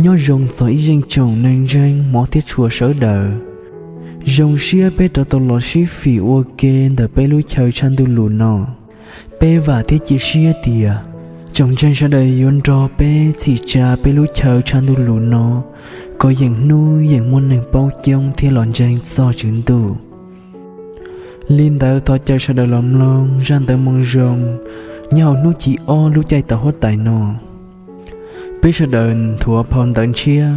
Nyob zoo txog ib zeej tsoom neeg ntseeg hmov thiab tshua sawv daws. Zoo siab peb rov tau los sib fim ua ke ntawm peb lub chaw tshav ntuj lus no. Peb vam thiab cia siab tias tsoom ntseeg sawv daws yuav nrog peb txhim tsa peb lub chaw tshav ntuj lus no kom yeem hnub yeem muaj neeg paub coob thiab los ntseeg txog Tswv Ntuj. Li ntawd thov caw sawv daws los mloog zaj ntawv Moo Zoo nyob hauv hnub chiv ob lub caij tau huab tais no. Peb sawv daws nthuav phau ntawv ntshiab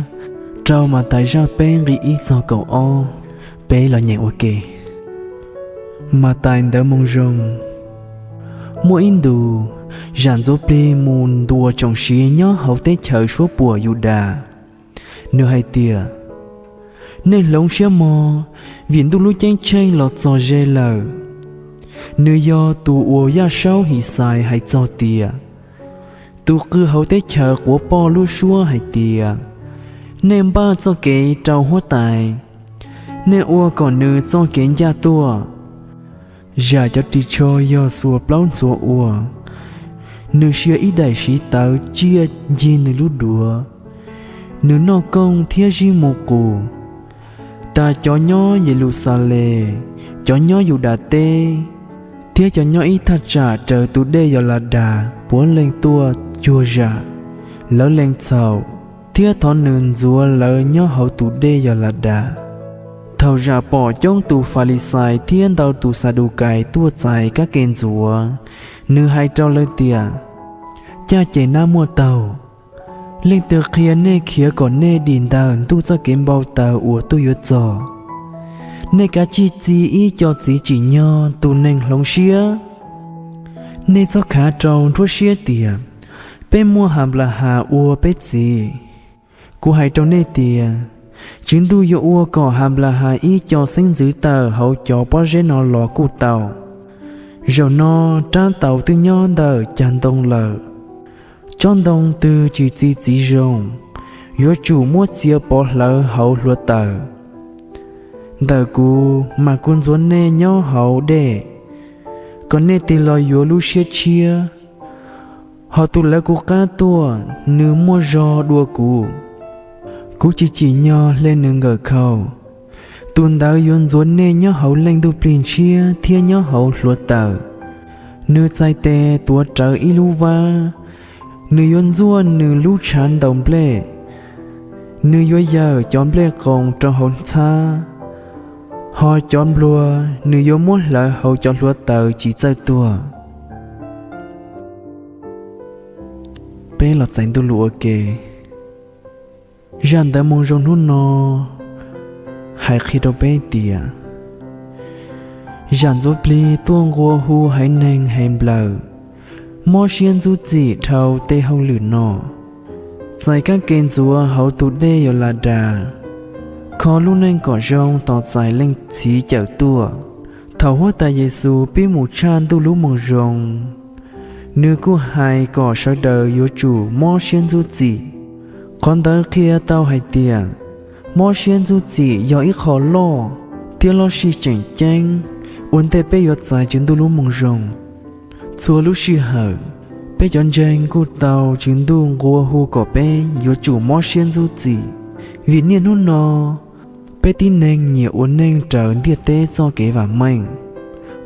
rau Mathais zaj peb nqi ib txog kaum ob, peb los nyeem ua ke. Mathais ntawv Moo Zoo. Muaj ib ntus, Zam Ntxuav Plig mus ntuas tsoom sid nyob hauv teb chaws suab puam Yudas. Nws hais tias, Nej hloov siab mog, vim Ntuj lub Ceeb Tsheej los txog ze lawm. Nws yog tus uas Yaj Saub His Xais hais txog tias, tus qw hauv teb chaws quav poj lub suab hais tias, Nej npaj txoj kev rau huab tais, nej ua kom nws txoj kev ncaj tuaj. Zam cov ris tsho yog xuas plaub ntxhuav ua, nws sia ib daim siv tawv tsiaj ncig nws lub duav, nws noj kooj thiab zij mu qus. Tas cov nyob Yes Lus Xas Les, cov nyob Yudas teb, thiab cov nyob ib thaj tsam raws tus dej Yos Las Das puav leej tuaj cuag Zam. Lawv lees txhaum, thiab thov nws ntxuav lawv nyob hauv tus dej Yos Las Das. Thaum Zam pom coob tus Fas Lis Xais thiab ntau tus Xas Dus Kais tuaj txais kab ke ntxuav, nws hais rau lawv tias, Caj ces nab muaj taug. Leej twg qhia nej khiav kom nej dim ntawm Ntuj txoj kev npau taws uas tuaj yuav txog? Nej kav tsij txi ib co txiv tsim nyog tus neeg hloov siab. Nej txhob khav rau nruab siab tias peb muaj Has Nplas Has ua peb txiv. Kuv hais rau nej tias, Tswv Ntuj yuav ua kom Has Nplas Has ib co xeeb ntxwv tawm hauv cov pob zeb no los kuj tau. Zaum no rab taus twb nyob ntawm cag ntoo lawm. Tsob ntoo twg tsis txi txiv zoo, yuav tsum muab txiav pov hlawv hauv hluav taws. Ntawm kuv mas kuv ntxuav nej nyob hauv dej, kom nej tig los yuav lub siab tshiab. Ho tus lawv kuv qab tuaj, nws muaj zog dua kuv, kuv tsis tsim nyog hle nws nkawm khau. Tus ntawd yuav ntxuav nej nyob hauv Leej Ntuj Plig Ntshiab thiab nyob hauv hluav taws. Nws txhais tes tuav rawv ib lub vab, nws yuav ntxuaj nws lub tshav ntaus nplej. Nws yuav yawm cov nplej qoos rau hauv txhab, ho cov npluag nws yuav muab hlawv hauv cov hluav taws tsis txawj tuag. Peb los txais ntuj lus ua ke. Zaj ntawv Moo Zoo hnub no hais qhia rau peb tias, Zam Ntxuav Plig tuaj nqua hu haiv neeg Hes Nplaws mob siab ntxub txim dhau tej hauj lwm no: txais kab ke ntxuav hauv tus dej Yos Las Das, kho lub neej kom zoo tos txais Leej Txiv cawm tuaj. Thaum Huab Tais Yes Xus pib mus tshaj Ntuj lub Moo Zoo, nws kuj hais kom sawv daws yuav tsum mob siab ntxub txim. Qhov ntawd qhia tau hais tias, mob siab ntxub txim yog ib qho loj thiab loj sij tseem ceeb ua ntej peb yuav txais Tswv Ntuj lub Moo Zoo. Txhua lub sij hawm, peb cov ntseeg kuj tau Tswv Ntuj nqua hu kom peb yuav tsum mob siab ntxub txim, vim niaj hnub no peb tib neeg nyiam ua neej raws ntiaj teb txoj kev vam meej,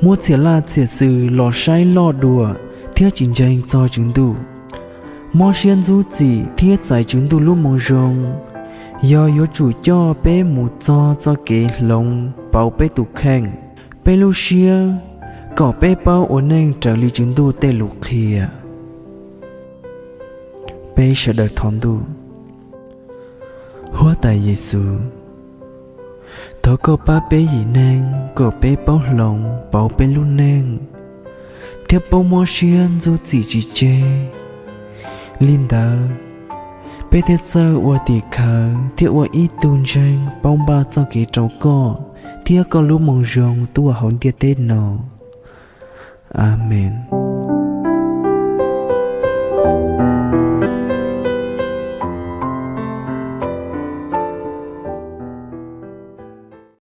muab txhiam laj txhiam xws los saib loj dua thiab tsis ntseeg txog Tswv Ntuj. Mob siab ntxub txim thiab txais Tswv Ntuj lub Moo Zoo yog yuav tsum coj peb mus txog txoj kev hloov pauv peb tus kheej, peb lub siab, kom peb paub ua neej raws li Tswv Ntuj tej lus qhia. Peb sawv daws thov Ntuj. Huab Tais Yes Xus, thov Koj pab peb yim neeg kom peb paub hloov pauv peb lub neej thiab paub mob siab ntxub txim tsis tseg. Li ntawd, peb thiaj txawj ua tim khawv thiab ua ib tug ntseeg paub npaj txoj kev rau Koj thiab Koj lub Moo Zoo tuaj hauv ntiaj teb no. Amees.